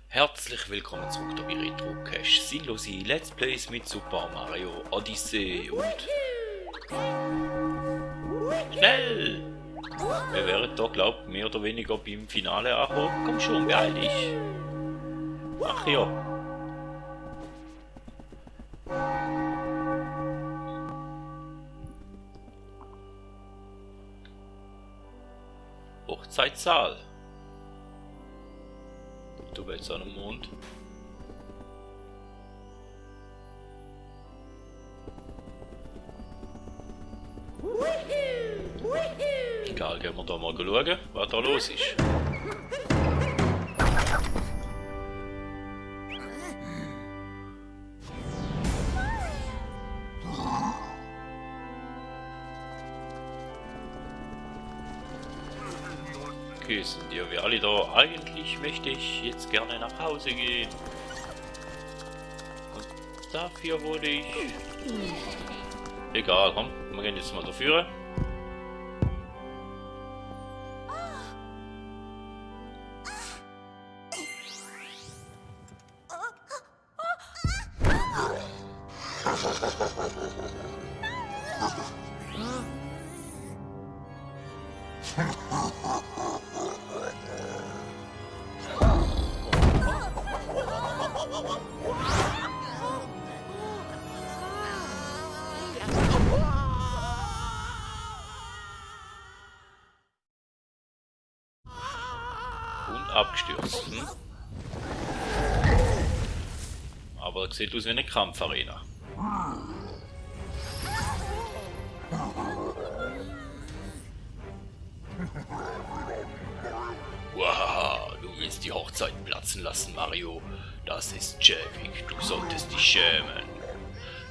Herzlich willkommen zurück bei Retro Cash. Sinnlose Let's Plays mit Super Mario Odyssey und schnell! Wir wären da, glaub mehr oder weniger beim Finale angekommen. Komm schon, beeil dich! Ach ja. Hochzeitssaal. Du bist an dem Mond. Egal, gehen wir da mal schauen, was da los ist. Okay, sind wir alle da? Eigentlich möchte ich jetzt gerne nach Hause gehen. Und dafür wurde ich... Egal, komm, wir gehen jetzt mal dafür. Und abgestürzt. Aber das sieht aus wie eine Kampfarena. Wow, du willst die Hochzeit platzen lassen, Mario. Das ist schäbig, du solltest dich schämen.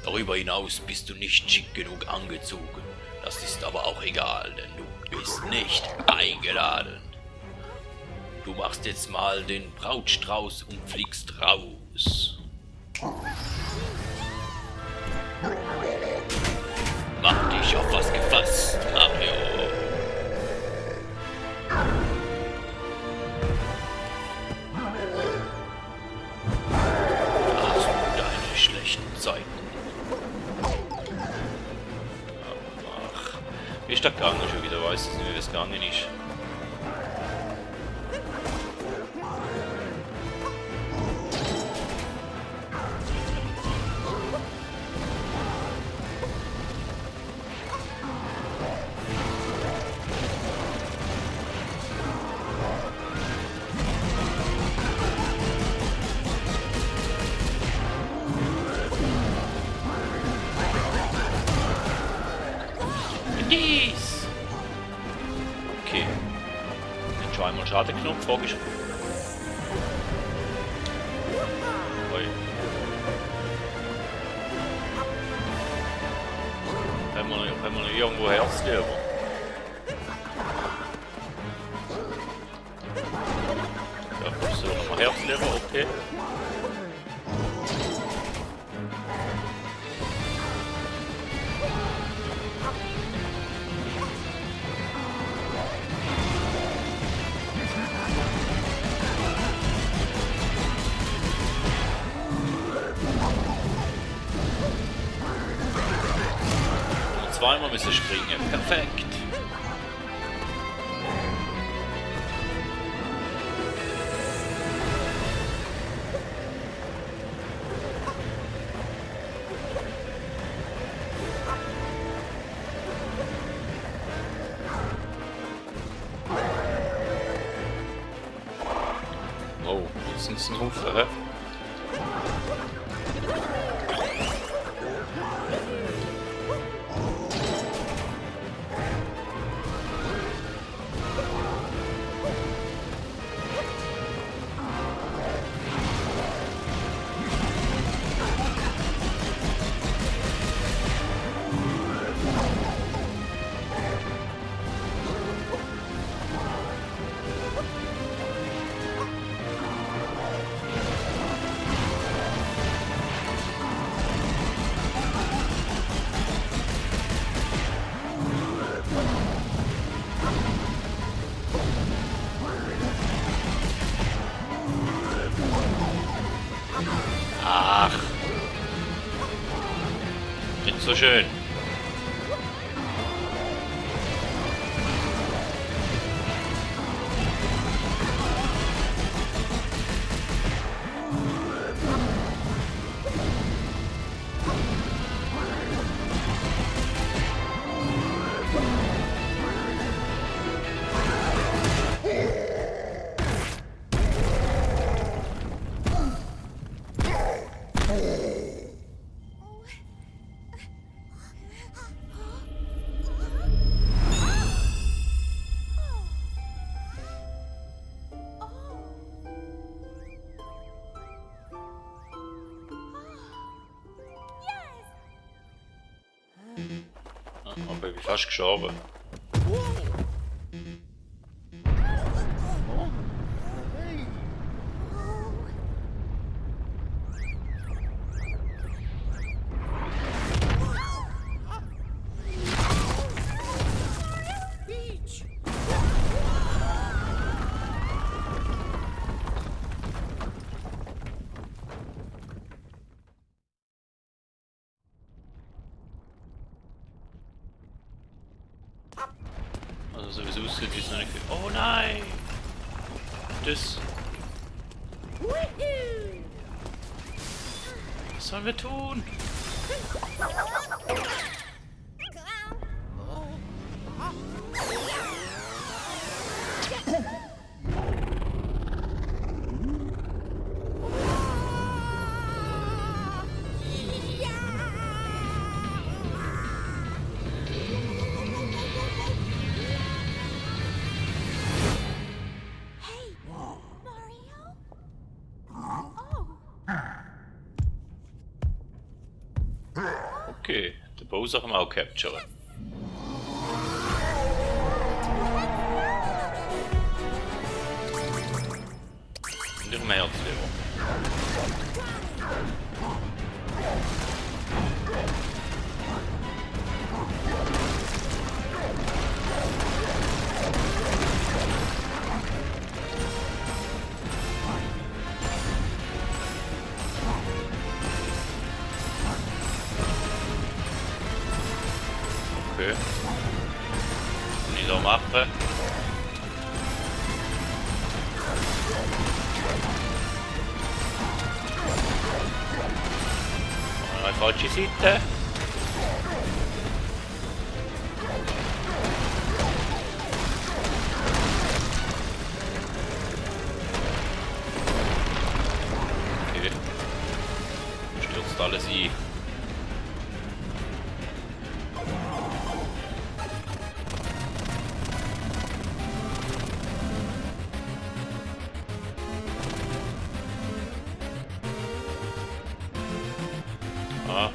Darüber hinaus bist du nicht schick genug angezogen. Das ist aber auch egal, denn du bist nicht eingeladen. Du machst jetzt mal den Brautstrauß und fliegst raus. Mach dich auf was gefasst, Mario. Hast du deine schlechten Zeiten? Ach, wie ist der gegangen schon wieder? Weißt du nicht, wie es gegangen ist? Dies! Okay. Jetzt schon einmal Schadenknopf vorgeschrieben. Haben wir noch irgendwo Herzleber? Ja, so nochmal Herzleber, okay. Zweimal müssen springen. Perfekt. Oh, jetzt sind es ein Haufen, hä? so schön. Aber ich bin fast gestorben. Also sowieso aussieht, wie es noch nicht viel. Oh nein! Das. Was sollen wir tun? Okay, den Bowser haben wir auch capturen. Und noch mehr Herzleber. Okay. Was ich da mache? Auf die falsche Seite. Okay. Stürzt alles ein. Ah.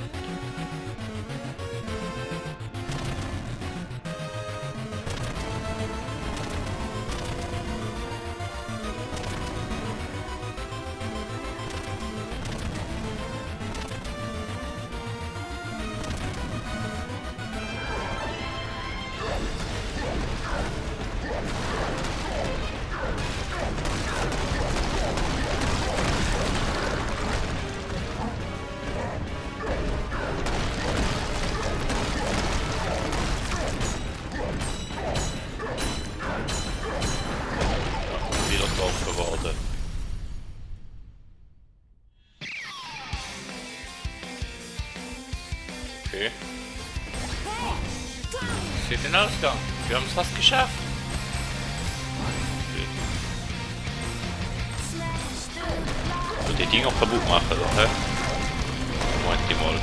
Wieder drauf geworden. Okay. Seht den Ausgang. Wir haben es fast geschafft. Okay. So, die Dinger kaputt machen, oder? Moment mal.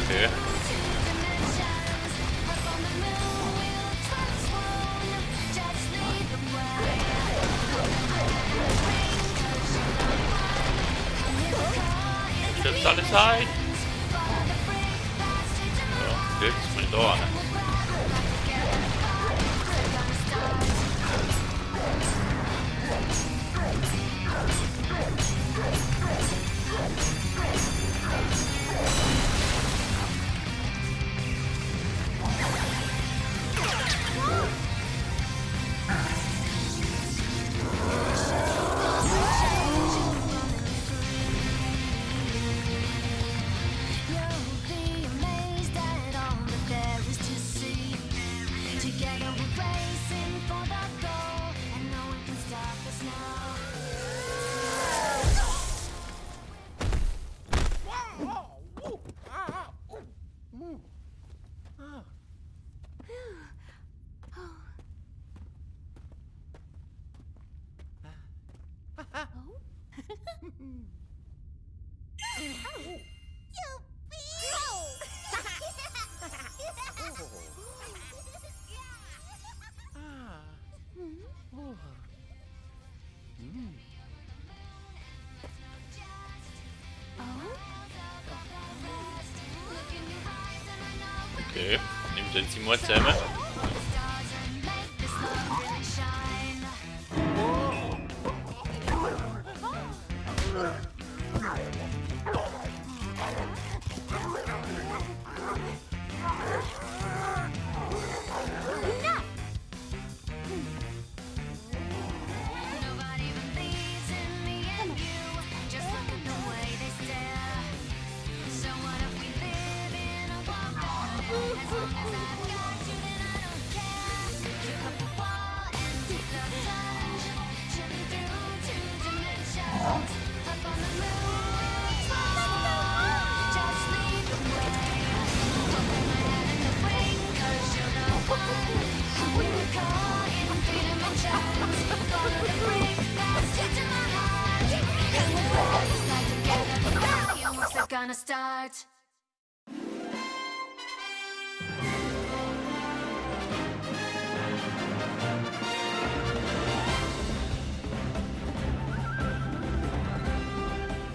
Okay. Stimmt alles ein? So, jetzt mal da. Okay, nimmt den sie mal zusammen. Gonna start.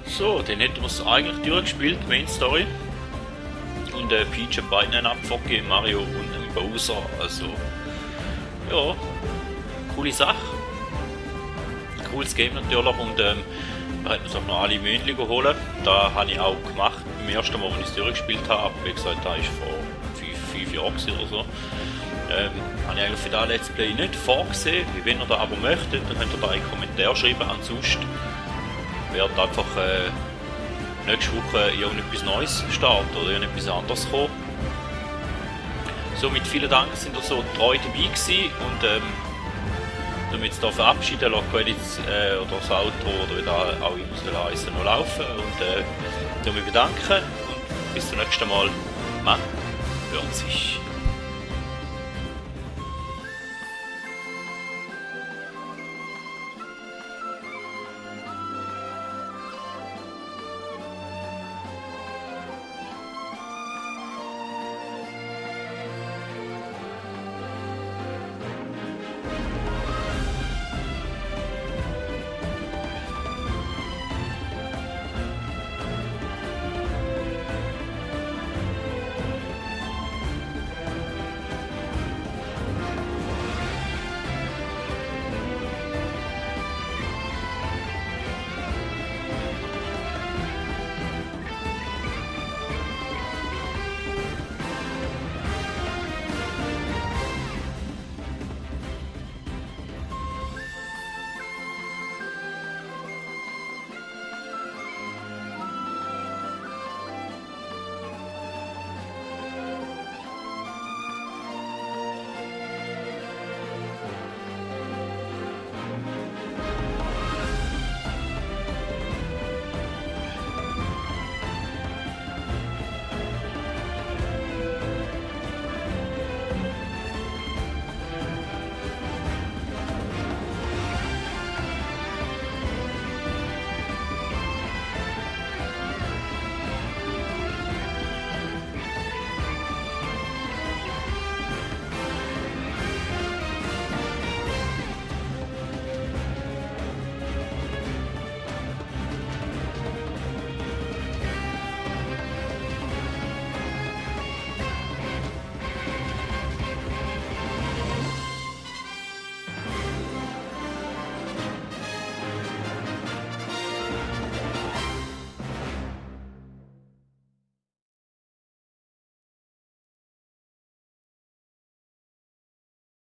So, dann hätten wir es eigentlich durchgespielt, Main Story. Und Peach hat beiden einen abgegeben, Mario und einen Bowser. Also, ja, coole Sache. Cooles Game natürlich und man hat uns auch noch alle Mündchen geholt. Da habe ich auch gemacht, beim ersten Mal, als ich es durchgespielt habe. Wie gesagt, da ist vor 5 Jahren oder so. Habe ich eigentlich für das Let's Play nicht vorgesehen. Wenn ihr da aber möchtet, dann könnt ihr da einen Kommentar schreiben. Ansonsten wird einfach nächste Woche irgendetwas Neues starten oder irgendetwas anderes kommen. Somit vielen Dank, sind ihr so treu dabei gewesen und damit es da verabschieden, lasse Credits oder das Auto oder wie das auch immer soll heissen, noch laufen und mich bedanken und bis zum nächsten Mal. Man hört sich.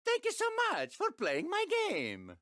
Thank you so much for playing my game.